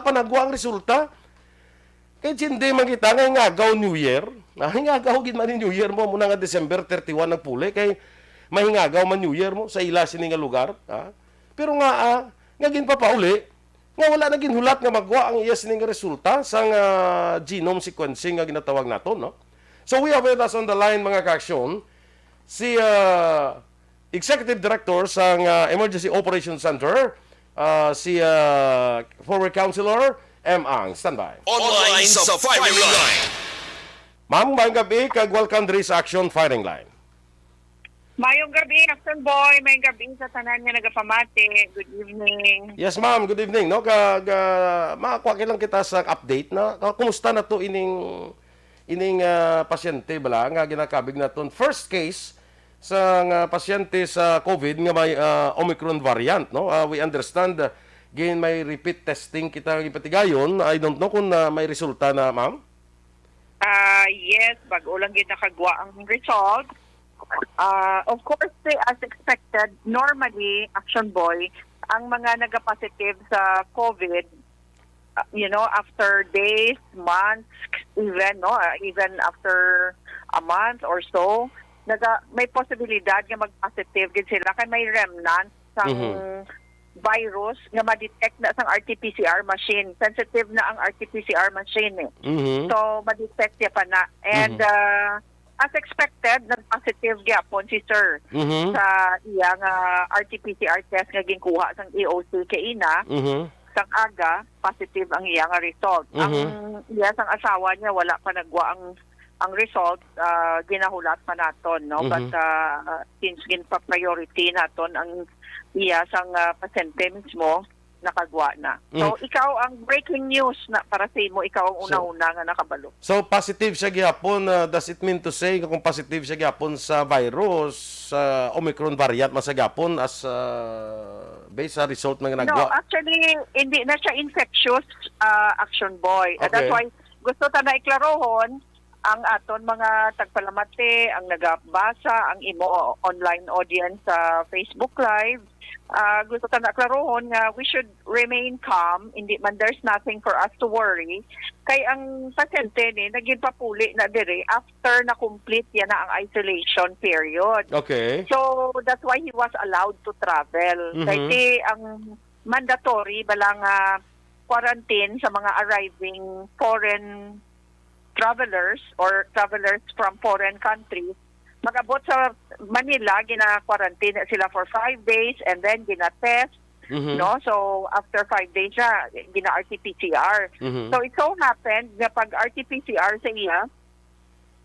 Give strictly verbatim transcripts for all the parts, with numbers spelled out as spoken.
panagwa ang resulta. Kay hindi man kita nga hingagaw New Year. Ah, hingagaw gid man ni New Year mo, muna nga December thirty-one nagpuli, kay mahingagaw man New Year mo sa ila sini nga lugar, ha? Pero nga, ah, nga ginpapauli, nga wala na ginhulat nga magwa ang iya sini nga resulta sang, ah, genome sequencing nga ginatawag naton, no? So we have with us on the line, mga ka-aksyon, si, ah, Executive Director sang, ah, Emergency Operations Center, ah, si, ah, former Councilor M. Ang. Standby. Online sa firing line. Ma'am, maayong gabi, kag welcome diri sa Action Firing Line. Mayong gabi, Action Boy. Mayong gabi sa tanan nga nagapamati. Good evening. Yes, ma'am. Good evening, no? Kag, ah, makakuha lang kita sa update na, ah, kumusta na to ining, ining, ah, pasyente bala nga ginakabig naton? First case sa nga pasyente sa COVID nga may, ah, Omicron variant, no? Ah, we understand, ah, gin may repeat testing kita nga gipatigayon. I don't know kung, ah, may resulta na, ma'am. Ah, yes, bag-o lang gid nakagwa ang result. Ah, of course, eh, as expected, normally, Action Boy, ang mga nagapositive sa COVID, ah, you know, after days, months, even, no, ah, even after a month or so, naga, may posibilidad nga mag-positive gid sila kay may remnant sang Mhm. virus nga ma-detect na sang R T P C R machine. Sensitive na ang R T P C R machine, eh. Mhm. So, ma-detect niya pa na. And, Mhm. ah, as expected, nag-positive gyapon si sir Mhm. sa iya nga R T P C R test nga ginkuha sang E O C kaina, Mhm. sang aga, positive ang iya nga result. Ang Mhm. iya sang asawa niya, wala pa nagwa ang, ang result, ah, ginahulat pa naton, no? But, Mhm. ah, since ginpa-priority naton ang iya sang, ah, pasyente mismo, nakagwa na. So, Mm. ikaw, ang breaking news na para sa imo, ikaw ang So, una-una nga nakabalo. So, positive siya gihapon, ah, does it mean to say nga kung positive siya gihapon sa virus, sa Omicron variant man sa gihapon as, ah, based sa result na No, nagwa? actually, hindi na siya infectious, ah, Action Boy. Ah, that's Okay. why gusto ta na iklarohon ang aton mga tagpalamati, ang nagabasa, ang imo online audience sa Facebook Live. Ah, gusto ta na klarohon nga we should remain calm. Hindi man, there's nothing for us to worry. Kay ang pasyente ni, naging papuli na diri after na-complete yan na ang isolation period. Okay. So, that's why he was allowed to travel. Mhm. Kay ti ang mandatory bala nga quarantine sa mga arriving foreign travelers or travelers from foreign countries, mag-abot sa Manila, gina-quarantine na sila for five days and then gina-test, Mhm. no? So, after five days siya, gina-R T P C R. Mhm. So, it so happened nga pag R T P C R sa iya,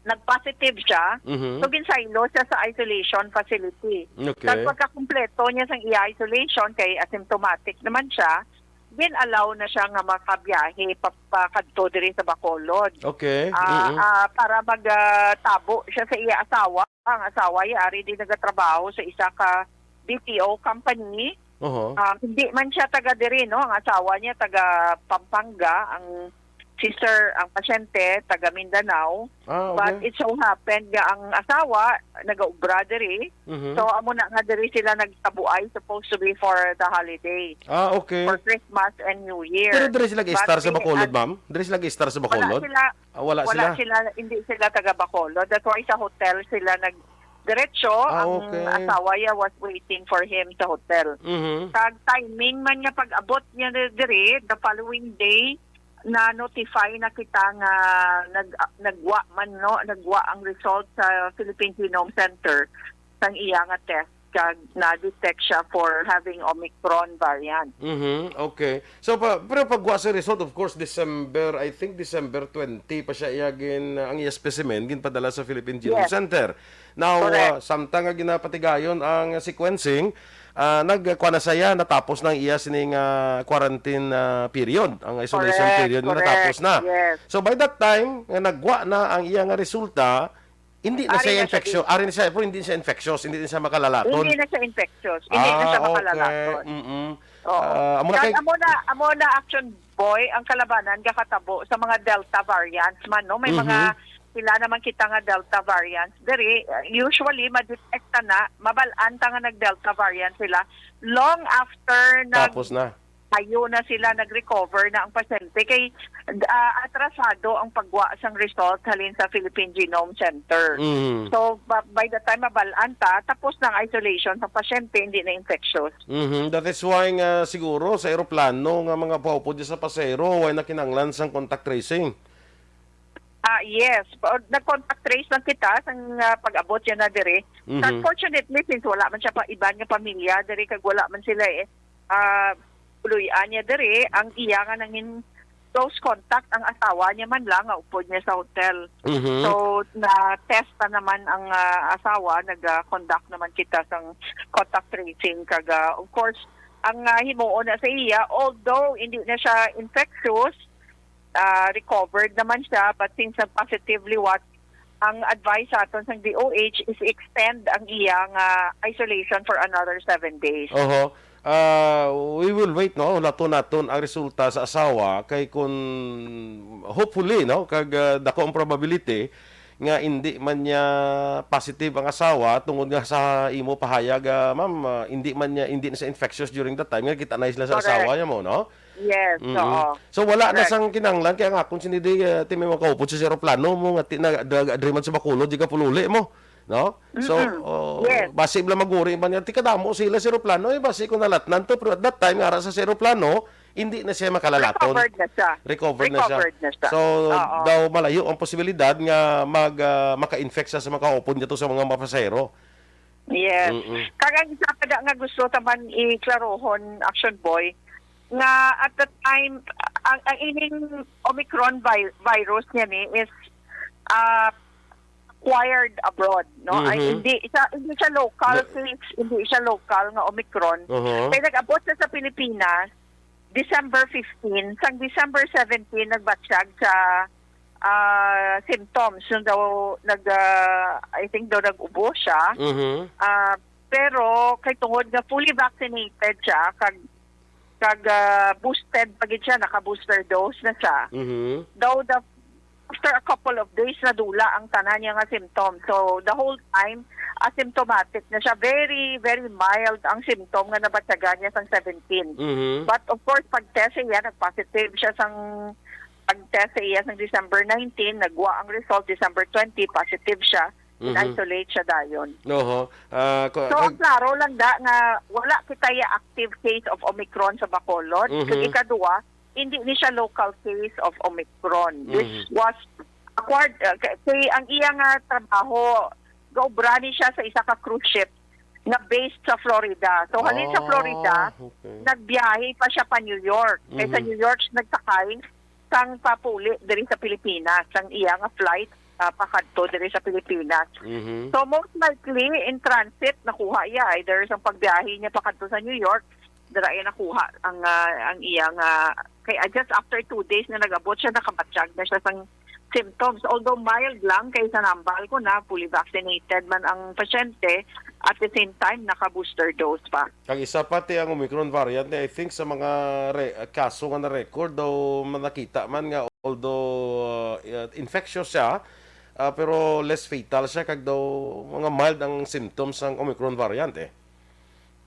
nag-positive siya, Mhm. so ginsaylo siya sa isolation facility. Okay. Kag pagkakumpleto niya sang iya isolation, kay asymptomatic naman siya, gin-allow na siya nga makabiyahe pa, pakadto diri sa Bacolod. Okay. Ah, Mm. ah, para mag, ah, tabo siya sa iya asawa. Ang asawa niya ari din nagatrabaho sa isa ka B P O company. Oho. Ah, hindi man siya taga diri, no? Ang asawa niya taga Pampanga, ang sister, ang pasyente taga Mindanao. Ah, But okay. it so happened nga ang asawa nagaubra diri. Mhm. So, amo na nga diri sila nagtabuay, supposed to be for the holiday, Ah, okay. for Christmas and New Year. Pero diri sila But ga-istar sa they Bacolod, had ma'am? Diri sila ga-istar sa Wala Bacolod? sila, Ah, wala wala sila? sila, hindi sila taga Bacolod. That's why sa hotel sila nag diretso. Ah, Ang okay. asawa niya was waiting for him sa hotel. Mhm. Kag timing man nga pag-abot niya na diri, the following day, na-notify na kita nga nag-, nagwa man, no, nagwa ang result sa Philippine Genome Center sang iya nga test, kag na-detect siya for having Omicron variant. Mhm, okay. So, pa, pero pagwa sa result, of course, December, I think December twenty pa siya iya gin-, ang iya specimen ginpadala sa Philippine Genome Yes. Center. Now, Correct. uh, samtang nga ginapatigayon ang sequencing, ah, nagkuha na siya, natapos na ang iya sining, ah, quarantine, ah, period. Ang isolation Correct, period nga correct. natapos na. Yes. So, by that time, nga nagwa na ang iya nga resulta, hindi na Ari siya na siya infectious. di- Ari na siya, pero hindi siya infectious, hindi na siya makalalaton. Hindi na siya infectious. Hindi na siya Ah, okay. makalalaton. Mm-mm. Oo. Ah, amo na Kag kay amo na, amo na, Action Boy, ang kalabanan gakatabo sa mga Delta variants man, no? May Mhm. mga, sila naman kita nga Delta variants. Diri, usually, madetect ta na, mabal-an ta nga nag-Delta variant sila long after nag- Tapos na. maayo na sila, nag-recover na ang pasyente kay, ah, atrasado ang pagwa sang result halin sa Philippine Genome Center. Mhm. So, ba- by the time mabalaan ta, tapos na ang isolation sa pasyente, hindi na infectious. Mhm. That is why nga siguro sa eroplano nga mga paupod sa pasahero, way na kinahanglan sang contact tracing. Ah, yes. Pa- Nag-contact trace lang kita sang, ah, pag-abot niya na diri. Mhm. Unfortunately, since wala man siya pa iban nga pamilya diri, kag wala man sila eh, ah, luy-an niya diri, ang iya nga nangin close contact ang asawa niya man lang nga upod niya sa hotel. Mhm. So, na-test na naman ang, ah, asawa, nag-conduct naman kita sang contact tracing. Kag, ah, of course, ang, ah, himuon na sa iya, although hindi na siya infectious, ah, recovered naman siya, but since nag-positive liwat, ang advice sa aton sang D O H is extend ang iya nga isolation for another seven days. Oho. Ah, we will wait, no? Hulaton naton ang resulta sa asawa kay kun hopefully, no, kag, ah, dako ang probability nga hindi man niya positive ang asawa tungod nga sa imo pahayag, ah, ma'am, ah, hindi man niya, hindi na sa infectious during that time nga kita na sila sa Correct. Asawa niya mo, no? Yes, Mm-mm. Oo. So wala na Correct. sang kinahanglan kay ang akon sini di, ah, ti may makaupod sa eroplano mo nga ti na drag agreement sa Bacolod di ka pululi mo, no? So, Mm-mm. oh, Yes. Basi bala maguri man nga ti kadamo sila sa eroplano eh, basi ko nalatnan to, pero at that time nga ara sa eroplano, hindi na siya makalalaton. Recovered na siya. Recovered na siya. Recovered na siya. So, Oo. Daw malayo ang posibilidad nga mag ah, maka-infect siya sa makaupod niya to sa mga mapasahero. Yes. Mm-mm. Kag ang isa pa da nga gusto taman i-klarohon, Action Boy, nga at the time, ang, ang ining Omicron vi- virus niya ni is ah, acquired abroad, no? Ay, Mhm. hindi siya, hindi siya local Na- case, hindi siya local nga Omicron. Uh-huh. Kaya nag-abot siya sa Pilipinas, December fifteen, sang December seventeen, nagbatsyag sa ah, symptoms. So, daw, nag, ah, I think daw nag-ubo siya. Mhm. Ah, pero kay tungod nga fully vaccinated siya, kag, kag ah, boosted pa gid siya, naka-booster dose na siya. Mhm. Daw the, after a couple of days, nadula ang tanan niya nga symptoms. So, the whole time, asymptomatic na siya. Very, very mild ang symptom nga nabatyagan niya sang seventeen. Mhm. But of course, pag-test siya, nag-positive siya sang pag-test sa iya sang December nineteen, nagwa ang result December twenty, positive siya. Mhm. In-isolate siya dayon. Oho. Ah, ko- So, ang kag- klaro lang da nga wala kita ya active case of Omicron sa Bacolod. Mhm. Kag ikaduha, hindi ni siya local case of Omicron. This Mhm. was acquired, uh, k- kay ang iya nga trabaho, gaobra ni siya sa isa ka cruise ship nga based sa Florida. So, halin sa Ah, Florida, okay. nagbiyahe pa siya pa New York. Kay sa Mhm. New York siya nagsakay sang papuli diri sa Pilipinas, sang iya nga flight ah, pakadto diri sa Pilipinas. Mhm. So, most likely, in transit, nakuha iya either sa pagbiyahe niya pakadto sa New York, dira iya nakuha ang, ah, ang iya nga, kay, ah, just after two days na nag-abot siya, nakabatyag na siya sang symptoms. Although mild lang, kay sa nambal ko na, fully vaccinated man ang pasyente, at the same time, naka-booster dose pa. Kag isa pa ti ang Omicron variant, I think sa mga re- kaso nga na-record daw nakita man nga although uh, infectious siya, ah, pero less fatal siya kag daw mga mild ang symptoms sang Omicron variant eh.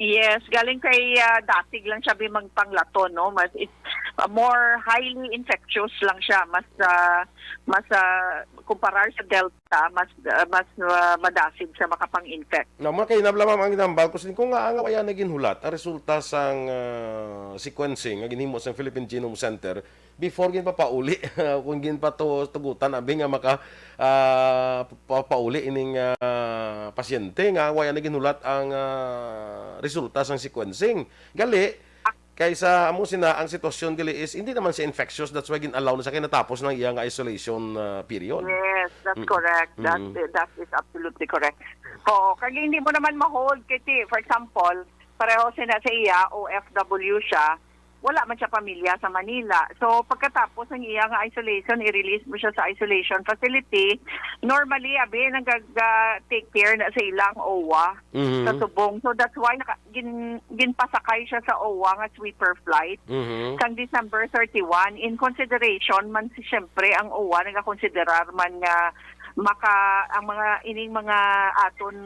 Yes, galing kay ah, dasig lang siya bi magpanglaton, no? Mas it's ah, more highly infectious lang siya, mas ah, mas ah, kumparar sa Delta, mas ah, mas ah, madasig siya makapang-infect. Na mga kainabla ma'am ang ginambal ko sin kung nga ang waya na ginhulat ang resulta sang ah, sequencing nga ginhimo sang Philippine Genome Center before ginpapauli kung ginpatugutan abi nga maka ah, papauli ining ah, pasyente nga ang waya na ginhulat ang ah, resulta sang sequencing. Gali kaysa amo sina ang sitwasyon gali is hindi naman siya infectious, that's why gin-allow na siya kay natapos ng iya nga isolation ah, period. Yes, that's Mm. correct. That Mm. that is absolutely correct. Oo, kaya hindi mo naman ma-hold kay ti, for example, pareho sina sa iya, O F W siya, wala man siya pamilya sa Manila. So, pagkatapos ng iya nga isolation, i-release mo siya sa isolation facility. Normally, abi, nag-take care na sa ilang OWWA Mhm. sa Subong. So, that's why naka, gin, ginpasakay siya sa OWWA nga sweeper flight Mhm. sang December thirty-one. In consideration man, si, siyempre, ang OWWA nagakonsiderar man nga maka, ang mga, ining mga aton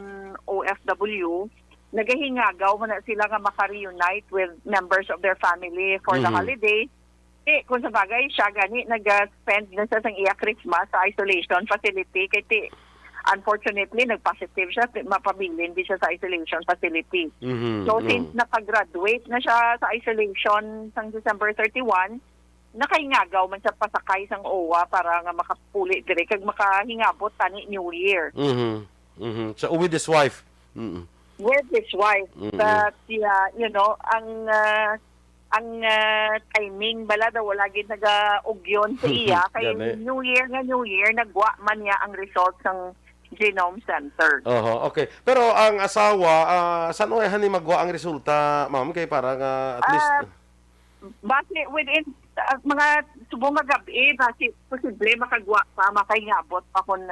O F W, nagahingagaw man na sila nga maka-reunite with members of their family for the Mhm. holiday. Eh, kung sa bagay, siya gani nag-spend na siya sang iya Christmas sa isolation facility. Kay ti, unfortunately, nag-positive siya. Ti, mapabilin di siya sa isolation facility. Mhm, So, mm. since nakagraduate na siya sa isolation sang December thirty-one, nakaingagaw man siya pasakay sang owa para nga makapuli diri kag makahingabot tani New Year. Mhm, mhm. So, with his wife. Mm. With his wife. Mm. But, yeah, you know, ang, ah, ang, ah, timing bala daw wala gid nagaugyon sa Mm. iya. Kay Gani. New Year nga New Year, nagwa man niya ang result sang Genome Center. Oho, okay. Pero ang asawa, ah, san-o han ni magwa ang resulta, ma'am? Kay para nga at least Ah, base within, ah, mga subong nga gab-i, base posible makagwa pa, makaingabot pa kun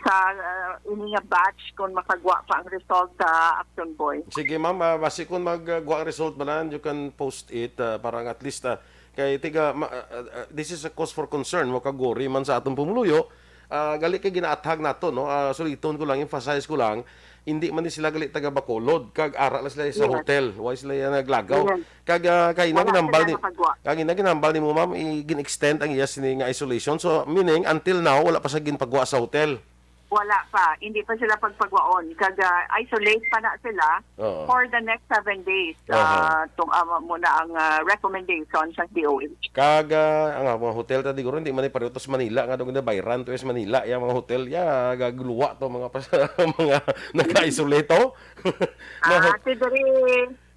sa, ah, ini nga batch kun makagwa pa ang result sa Action Boy. Sige, ma'am, ah, basi kun magwa ang result man, you can post it, ah, para nga at least, ah, kay tiga, ma-, ah, ah, this is a cause for concern, makaguri man sa atong pumuluyo. Ah, gali kay ginaathag nato, no? Ah, suliton ko lang, emphasize ko lang, hindi man ni sila gali taga Bacolod, kag ara lang sila sa Yes. hotel, wala sila yan naglagaw. Yes. Kag, ah, kay Wala ginahambal sila ni, nakagwa. Kag ginahambal nimo, ma'am, i-, gin-extend ang iya sini nga isolation. So, meaning, until now, wala pa siya ginpagwa sa hotel. Wala pa, hindi pa sila pagpagwaon. Kag, ah, isolate pa na sila Oo. for the next seven days. Aha. Ah, tung-, ah, muna ang, ah, recommendation sa D O H. Kag, ah, ang, ah, mga hotel ta, diguro, hindi man ni pareho to sa Manila, nga doon na bayran to sa Manila, yung mga hotel, ya, gagluwa to, mga pas-, mga naka-isolate, oh. Mga Ah, hot- si diri,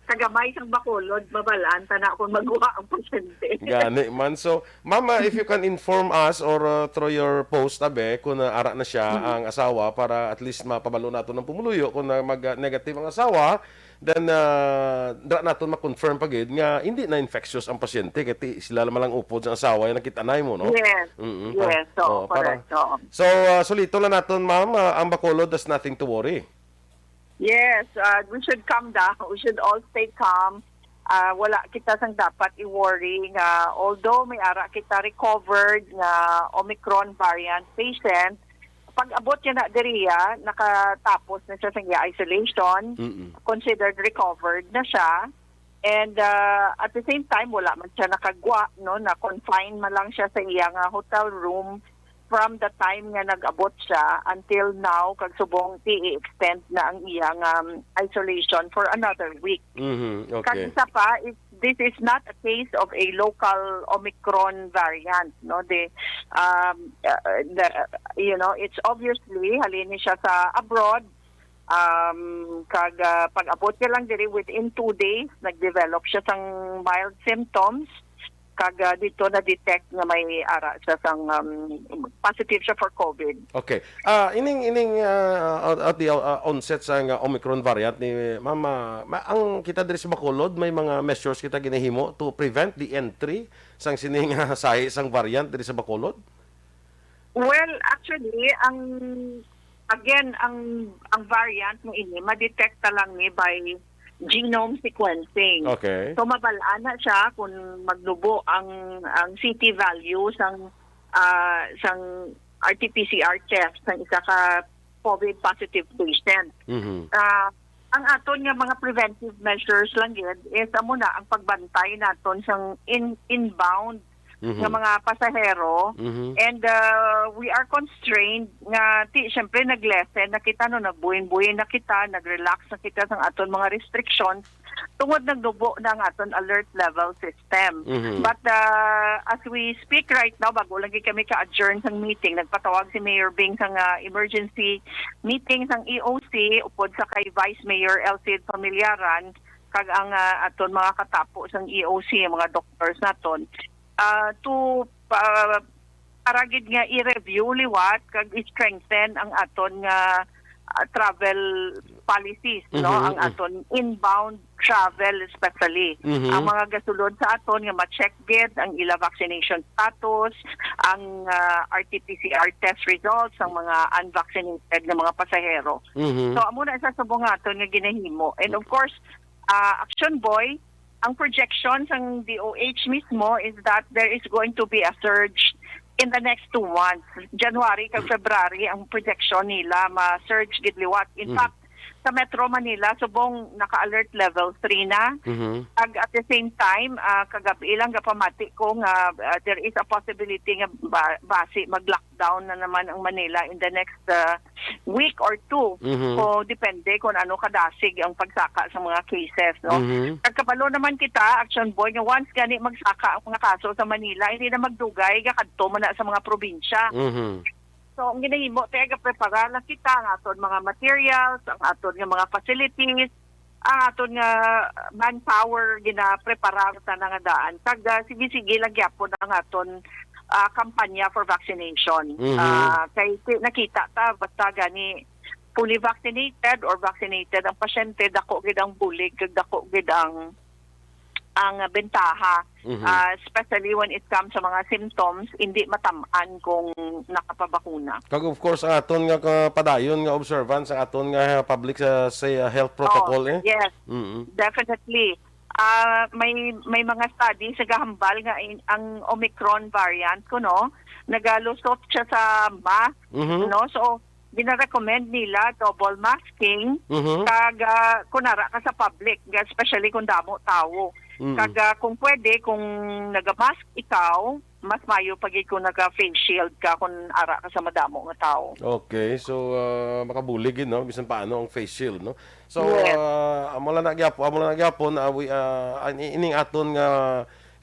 kagamay sang Bacolod, mabalaan ta na kung magwa ang pasyente. Gani man. So, ma'am, ah, if you can inform us or, uh, through your post, abe, kung, uh, ara na siya Mhm. ang asawa para at least mapabalo nato ng pumuluyo kung, uh, mag-, uh, negative ang asawa, then, uh, dra naton ma-confirm pa gid nga hindi na infectious ang pasyente kay ti-, sila lamang lang upod sa asawa yung nakita na mo, no? Yes. Mm-mm. Yes, oo, Oh, para correct, oo. So, uh, sulito lang naton, ma'am, uh, ang Bacolod, there's nothing to worry. Yes, uh, we should calm down. We should all stay calm. Ah, wala kita sang dapat i-worry nga although may ara kita recovered nga Omicron variant patient, pag-abot niya na diriya, nakatapos na siya sa iya isolation, Mm-mm. considered recovered na siya. And, uh, at the same time, wala man siya nakagwa, no, na confine man lang siya sa iya nga hotel room from the time nga nag-abot siya until now, kag subong i-extend na ang iyang, um, isolation for another week. Mhm, Kag okay. isa pa, if this is not a case of a local Omicron variant, no, the, um, uh, the, you know, it's obviously halin ni siya sa abroad, um, kag, uh, pag-abot niya lang diri within two days, nag-develop siya sang mild symptoms. Kag, ah, dito na-detect nga may ara siya sang, um, positive siya for COVID. Okay. Ah, ining, ining, ah, at, at the, ah, onset sa nga Omicron variant ni Ma'am, ah, ma-, ang kita diri sa Bacolod, may mga measures kita ginahimo to prevent the entry sang sining, ah, sahi sang variant diri sa Bacolod? Well, actually, ang, again, ang, ang variant mo ini, ma-detect ta lang ni by genome sequencing. Okay. So, mabal-an na siya kung magnubo ang, ang C T value sang, ah, sang R T P C R test sang isa ka COVID positive patient. Mhm. Ah, ang aton nga mga preventive measures lang gid is amo na ang pagbantay naton sang in-, inbound Mhm. nga mga pasahero. Mhm. And, uh, we are constrained nga ti-, syempre, nag-lessen na kita, no, nagbuhin-buhin na kita, nag-relax na kita sa aton mga restrictions tungod nagnubo na ang aton alert level system. Mhm. But, uh, as we speak right now, bago lagi kami ka-adjourn sang meeting, nagpatawag si Mayor Bing sang, uh, emergency meeting sang E O C upod sa kay Vice Mayor Elcid Familiaran kag ang, uh, aton mga katapo sang E O C, ang mga doctors naton. Ah, to, ah, para gid nga i-review liwat kag i-strengthen ang aton nga, ah, travel policies, no? Mhm, Ang mhm. aton inbound travel especially. Mhm. Ang mga gasulod sa aton nga ma-check gid ang ila vaccination status, ang, ah, R T P C R test results, ang mga unvaccinated nga mga pasahero. Mhm. So, amo na sa subong nga aton nga ginahimo. And of course, ah, Action Boy, ang projection sang D O H mismo is that there is going to be a surge in the next two months. January kag February ang projection nila, ma-surge gid liwat. In Mm. fact, sa Metro Manila, subong naka-alert level three na. Mhm. Ag at the same time, ah, kagab-i lang gapamati ko nga, ah, there is a possibility nga ba-, basi mag-lockdown na naman ang Manila in the next, ah, week or two. Mhm. Kung depende kung ano kadasig ang pagsaka sa mga cases, no? Mhm. Nagkabalo naman kita, Action Boy, nga once gani magsaka ang mga kaso sa Manila, hindi na magdugay, gakadto man na sa mga probinsya. Mhm. So, ang ginahimo, te, gaprepara lang kita, ang aton mga materials, ang aton nga mga facilities, ang aton nga manpower, ginaprepara ang tanan nga daan. Kag, ah, sige-sige lang gyapon ang aton, ah, kampanya for vaccination. Mhm. Ah, kay ti-, nakita ta, basta gani fully vaccinated or vaccinated ang pasyente, dako gid ang bulig, kag dako gid ang, ang bentaha, Mhm. ah, especially when it comes sa mga symptoms, hindi matam-an kung nakapabakuna. Kag of course, ang aton nga ka-, padayon nga observance, ang aton nga public sa, sa health protocol, Oh, eh. Yes. Mm-mm. Definitely. Ah, may, may mga studies nga gahambal nga in-, ang Omicron variant kuno nagalusot siya sa mask, Mhm. no? So, gina-recommend nila double masking Mhm. kag, ah, kung ara ka sa public, especially kung damo tawo. Mm. Kag, ah, kung pwede, kung naga-mask ikaw, mas mayo pa gid kung naga-face shield ka kung ara ka sa madamo nga tawo. Okay, so, ah, makabulig gid, no? Bisan paano ang face shield, no? So, Yes. ah, amo lang na gyapon, amo lang na gyapon, ah, we, ah, an-, ining aton nga,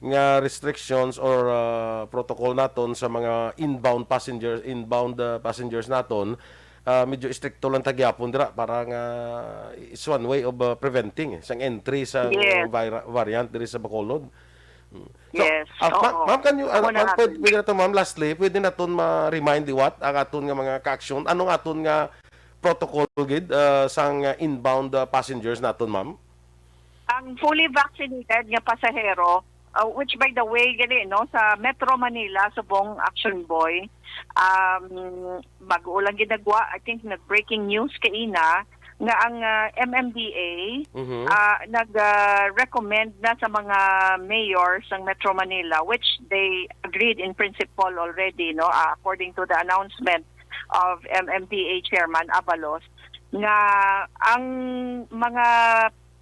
nga restrictions or, ah, protocol naton sa mga inbound passengers, inbound, ah, passengers naton, ah, medyo istrikto lang ta gyapon dira para nga it's one way of, ah, preventing, eh, sang entry sa Yes. vira-, variant diri sa Bacolod. Mm. So, Yes. ah, ma-, Oo. Ma'am, can you, ah, Amo na ma'am, naton. Pwede, pwede na to, ma'am, lastly, pwede naton ma-remind liwat ang aton nga mga ka-aksyon? Ano nga aton nga protocol gid, ah, sang, ah, inbound, ah, passengers naton, ma'am? Ang fully vaccinated nga pasahero, ah, which by the way, gani, no, sa Metro Manila, subong Action Boy, um, bago lang ginagwa, I think nag-breaking news kaina nga ang, ah, M M D A, Mhm. ah, nag, ah, recommend na sa mga mayor sang Metro Manila, which they agreed in principle already, no, ah, according to the announcement of M M D A Chairman Abalos, nga ang mga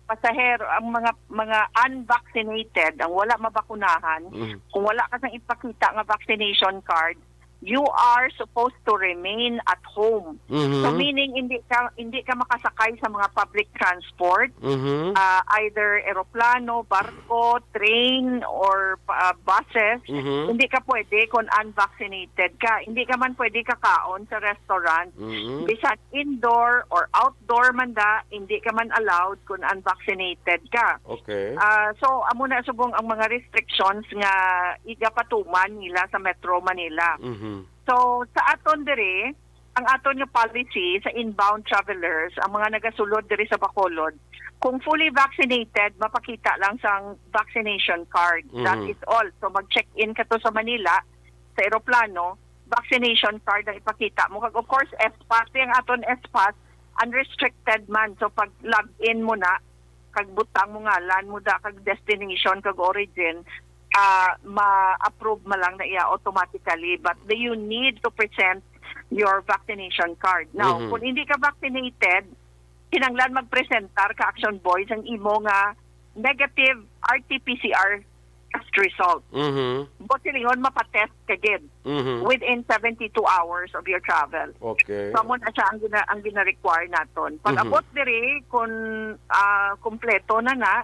pasahero, ang mga, mga unvaccinated, ang wala mabakunahan, Mhm. kung wala ka sang ipakita nga vaccination card, you are supposed to remain at home. Mhm. So, meaning, hindi ka, hindi ka makasakay sa mga public transport, Mhm. ah, either eroplano, barko, train, or, ah, buses. Mhm. Hindi ka pwede kung unvaccinated ka. Hindi ka man pwede kakaon sa restaurant. Mhm. Bisan indoor or outdoor man da, hindi ka man allowed kung unvaccinated ka. Okay. Ah, so, amo na subong ang mga restrictions nga igapatuman nila sa Metro Manila. Mhm. So, sa aton diri, ang aton nga policy sa inbound travelers, ang mga nagasulod diri sa Bacolod, kung fully vaccinated, mapakita lang sang vaccination card. That Mhm. is all. So, mag-check-in ka to sa Manila, sa eroplano, vaccination card ang ipakita mo. Kag of course, S-pass, ang aton S-pass, unrestricted man. So, pag log in mo na, kag butang mo ngalan mo da, kag destination, kag origin, ah, ma-approve man lang na iya automatically. But the, you need to present your vaccination card. Now, Mhm. kung hindi ka vaccinated, kinahanglan magpresentar ka, Action Boy, sang imo nga negative R T P C R test result. Mhm. Buot silingon, mapatest ka gid Mhm. within seventy-two hours of your travel. Okay. So, amo na siya ang gina-, ang gina-require naton. Pag Mhm. abot diri, kung, ah, kompleto na na,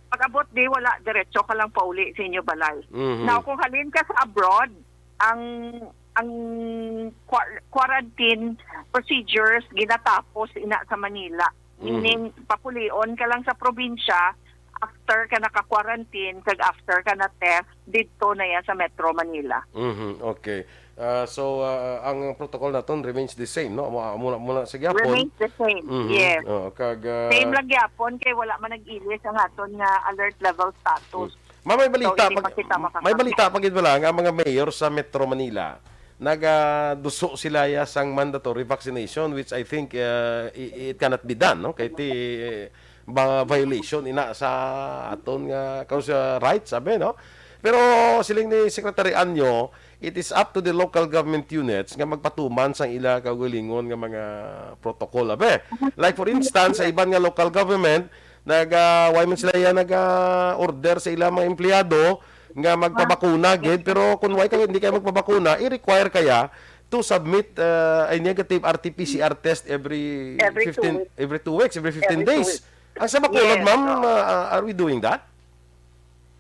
pag abot di, wala, diretso ka lang pauli sa inyo balay. Mhm. Now, kung halin ka sa abroad, ang, ang quar-, quarantine procedures ginatapos ina sa Manila. Mhm. Meaning, papulion ka lang sa probinsya after ka naka-quarantine kag after ka na-test didto na ya sa Metro Manila. Mhm, okay. Ah, so, ah, ang protocol naton remains the same, no? Amo, amo na, amo na sa gihapon. Remains the same, Mhm. yes. Oo, kag, ah, Same lang gyapon kay wala man nag-ilis ang aton nga alert level status. Mm. Ma-, may So, balita hindi pag-, pa kita makakapit. may balita pa gid pala nga ang mga mayor sa Metro Manila nagaduso sila ya sang mandatory vaccination, which I think, ah, i-, it cannot be done, no? Kay ti, ba, violation ina sa aton nga cons-, ah, rights, sabi, no? Pero siling ni Secretary Anyo, it is up to the local government units nga magpatuman sang ila kaugalingon nga mga protocol. Abe, like for instance, sa iban nga local government, nag, ah, why man sila yan nag, ah, order sa ilang mga empleyado nga magpabakuna gid, pero kung why kayo hindi kayo magpabakuna, i-require kaya to submit, ah, a negative R T P C R test every Every two fifteen, weeks. every two weeks, every fifteen Every two days. weeks. Ang sa Bacolod, Yes, ma'am, oo. ah, ah, are we doing that?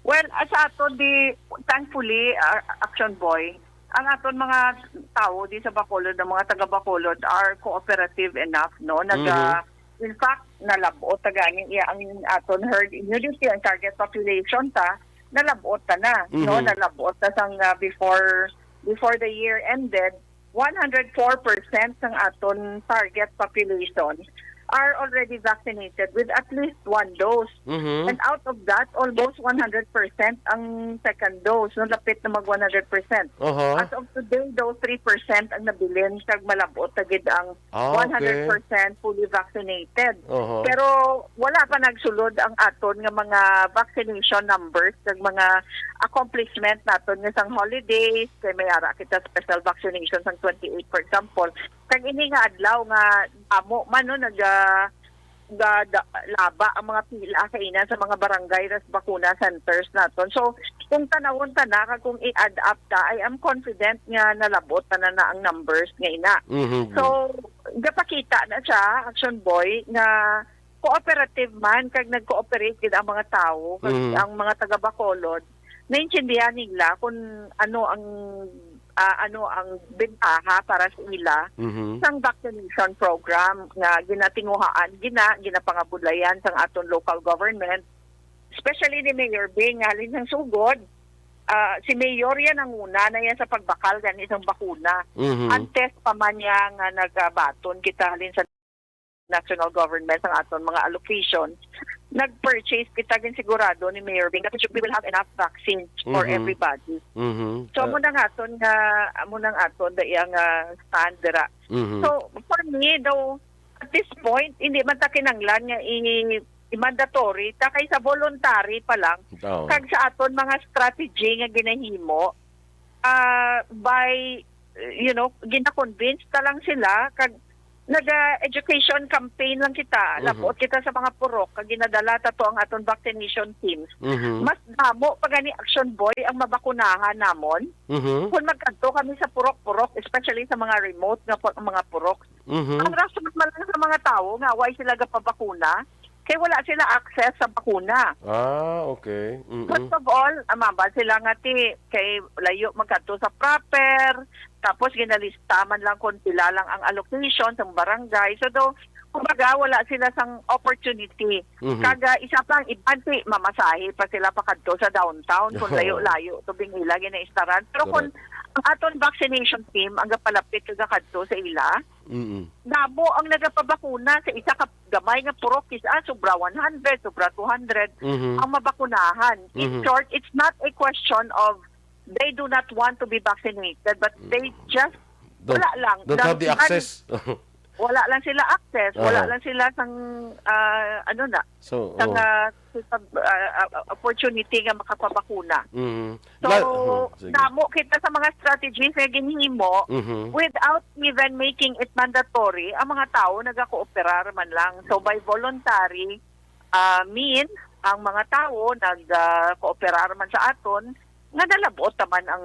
Well, as ato di, thankfully, ah, Action Boy, ang aton mga tao di sa Bacolod, ang mga taga Bacolod are cooperative enough, no? Naga, Mhm. in fact, nalabot ta gani iya ang aton herd immunity, ang target population ta, nalabot ta na, no? Mhm. Nalabot ta sang, ah, before, before the year ended, one hundred four percent sang aton target population are already vaccinated with at least one dose. Mhm. And out of that, almost one hundred percent ang second dose, no, lapit na mag one hundred percent. Aha. As of today, daw, three percent ang nabilin, kag malabot na gid ang Ah, okay. one hundred percent fully vaccinated. Aha. Pero wala pa nagsulod ang aton nga mga vaccination numbers kag mga accomplishment naton nga sang holidays, kay may ara kita special vaccination sang twenty-eight, for example. Kag ini nga adlaw nga amo man, no, nag, ah, ga-, da-, laba ang mga pila kaina sa mga barangay ras bakuna centers naton. So, kung tanawon ta na, kag kung i-add up ta, I am confident nga nalabot na na ang numbers nga ina. Mhm. So, gapakita na siya, Action Boy, nga cooperative man kag nag-cooperate gid ang mga tawo, kag Mhm. ang mga taga Bacolod, naintindihan nila kung ano ang, ah, ano ang bentaha para sa ila Mhm. sang vaccination program nga ginatinguhaan, gina-, ginapangabudlayan sang aton local government, especially ni Mayor Bing, nga halin sang sugod, ah, si Mayor yan ang una na yan sa pagbakal gani sang bakuna. Mhm. Antes pa man niya nga nagabaton kita halin sa national government ang aton mga allocation, nag-purchase kita, ginsigurado ni Mayor Bing that we should, we will have enough vaccines for Mhm. everybody. Mhm. So, Ah. amo na nga aton nga, amo na nga aton da iya nga stand dira. Mhm. So, for me, though, at this point, hindi man ta kinanglan nga i-, i-mandatory, ta kay sa voluntary pa lang, Oo. kag sa aton mga strategy nga ginahimo, ah, by, you know, gina-convince ta lang sila, kag naga-education campaign lang kita. Mhm. Labot kita sa mga purok, kag ginadala ta to ang aton vaccination teams. Mhm. Mas damo pa gani, Action Boy, ang mabakunahan namon. Mhm. Kung magkadto kami sa purok-purok, especially sa mga remote nga pu-, mga purok, Mhm. ang rason man lang sa mga tawo nga why sila gapabakuna, kay wala sila access sa bakuna. Ah, okay. Mm-mm. First of all, amaba sila nga ti, kay layo magkadto sa proper, tapos ginalista man lang kung pila lang ang allocation sa barangay. So, do, kumbaga, wala sila sang opportunity. Mhm. Kag, ah, isa pa ang iban, ti, mamasahe pa sila pakadto sa downtown kung Oo. layo-layo to bing ila ginaistaran. Pero kung Correct. ang aton vaccination team ang gapalapit kag gakadto sa ila, Mm-mm. damo ang nagapabakuna sa isa ka gamay nga purok, kis-a sobra one hundred, sobra two hundred Mhm. ang mabakunahan. In Mhm. short, it's not a question of they do not want to be vaccinated, but they Mm. just Don't, wala lang. don't Lang have the iban, access. wala lang sila access, wala Aha. lang sila sang, ah, ano na, So, sang, oh. ah, sa, ah, ah, opportunity nga makapabakuna. Mhm. So, La-, oh, sige. damo kita sa mga strategies nga ginhimo Mhm. without even making it mandatory. Ang mga tao nagakooperar man lang. So, by voluntary, ah, mean, ang mga tao nag, ah, kooperar man sa aton, nga nalabot naman ang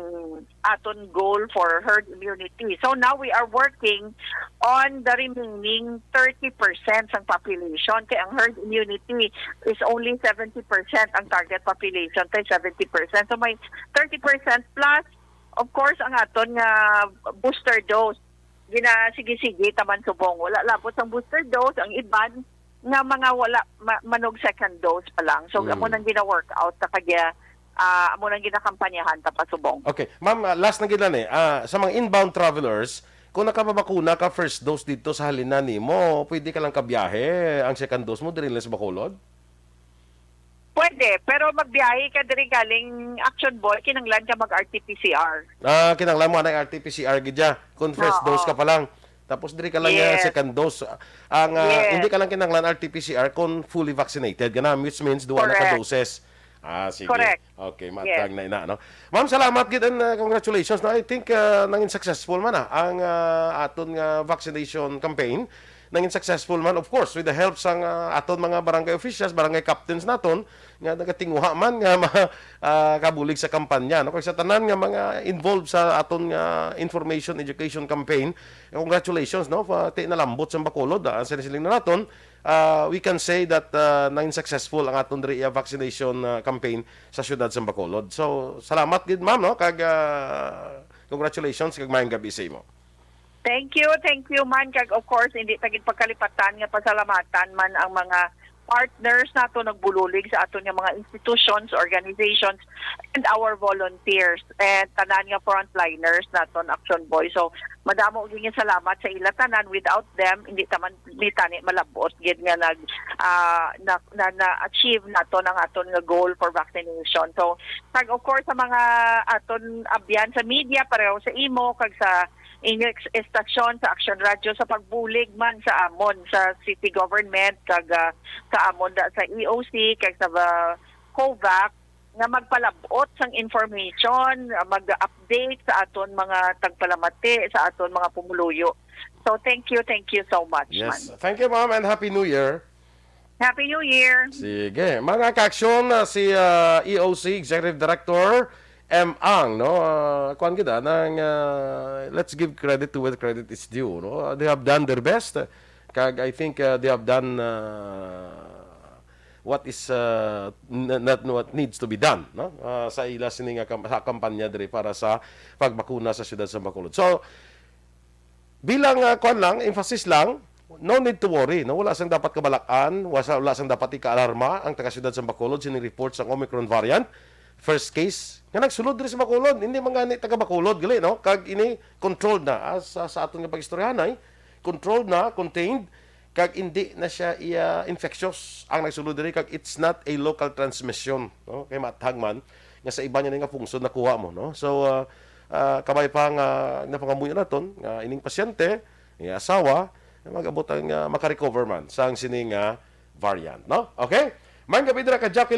aton goal for herd immunity. So now we are working on the remaining thirty percent sang population. Kay ang herd immunity is only seventy percent ang target population, kay seventy percent. So may thirty percent plus, of course, ang aton nga booster dose. Ginasigi-sige ta man subong. Wala labot ang booster dose, ang iban nga mga wala ma-, manog second dose pa lang. So, Mm. amo nang gina-work out ta kag, ah, amo nang ginakampanyahan ta pa subong. Okay, ma'am, ah, last na gid lang eh. Ah, sa mga inbound travelers, kung nakapabakuna ka first dose dito sa halinan nimo, pwede ka lang kabiyahe. Ang second dose mo diri lang sa Bacolod? Pwede, pero magbiyahe ka diri galing Action Boy, kinahanglan ka mag-R T P C R. Ah, kinahanglan mo anay R T P C R gid ya. Kung first Oo. dose ka pa lang. Tapos diri ka lang ya Yes. second dose. Ang, ah, Yes. hindi ka lang kinahanglan R T P C R kung fully vaccinated ka na, which means duha na ka Correct. doses. Ah, sige. Correct. Okay, Yes. maatag na ina, no? Ma'am, salamat gid and uh, congratulations. No? I think uh, nangin successful man ah, ang uh, aton nga vaccination campaign. Nangin successful man, of course, with the help sang uh, aton mga barangay officials, barangay captains naton, nga nagatinguha man nga ma, ah, kabulig sa kampanya. No? Kag sa tanan nga mga involved sa aton nga information education campaign, congratulations, no? Pati nalambot sa Bacolod, ah, ang sinisiling na naton, ah, we can say that uh, nangin successful ang aton diri, ah, vaccination ah, campaign sa siyudad sa Bacolod. So, salamat gid, ma'am, no? Kag ah, congratulations kag maayong gabi sa imo. Thank you, thank you man. Kag of course, hindi ta gid pagkalipatan nga pasalamatan man ang mga partners nato nagbubulig sa aton nga mga institutions, organizations, and our volunteers, and tanan nga frontliners naton, Action Boy. So, madamo gid nga salamat sa ila tanan. Without them, hindi ta man ni tani malabot gid nga nag ah, na, na, na-achieve naton ang aton nga goal for vaccination. So, kag of course sa mga aton abyan sa media, pareho sa imo kag sa inyo ex- estasyon sa Action Radio, sa pagbulig man sa amon sa city government kag ah, sa amon da, sa E O C kag sa ah, COVAC, nga magpalabot sang information, ah, mag-update sa aton mga tagpalamati, sa aton mga pumuluyo. So thank you, thank you so much, Yes. man. Thank you, ma'am, and Happy New Year. Happy New Year. Sige. Mga kaaksyon, na si ah, E O C Executive Director M Ang, no? Ah, kuan gid ah, nang ah, let's give credit to where credit is due, no? They have done their best. Kag I think ah, they have done ah, what is ah, n- not what needs to be done, no? Ah, sa ila sini nga kam- sa kampanya diri para sa pagbakuna sa siyudad sa Bacolod. So, bilang ah, kuan lang, emphasis lang, no need to worry, no? Wala sang dapat kabalak-an, wala, wala sang dapat ikaalarma ang taga-siyudad sa Bacolod sining report sang Omicron variant. First case nga nagsulod diri sa Bacolod, hindi man gani taga Bacolod gali, no? Kag ini controlled na, ah, sa, sa aton nga pag-istoryahanay, controlled na, contained, kag hindi na siya iya infectious ang nagsulod diri, kag it's not a local transmission, no? Kay maathag man nga sa iban niya nga pungsod nakuha mo, no? So ah, ah, kabay pa nga napangamuyo naton nga ining pasyente, iya asawa, mag-abot ang ah, makarecover man sang sini nga variant, no? Okay? Maayong gabi dira ka Jacqueline.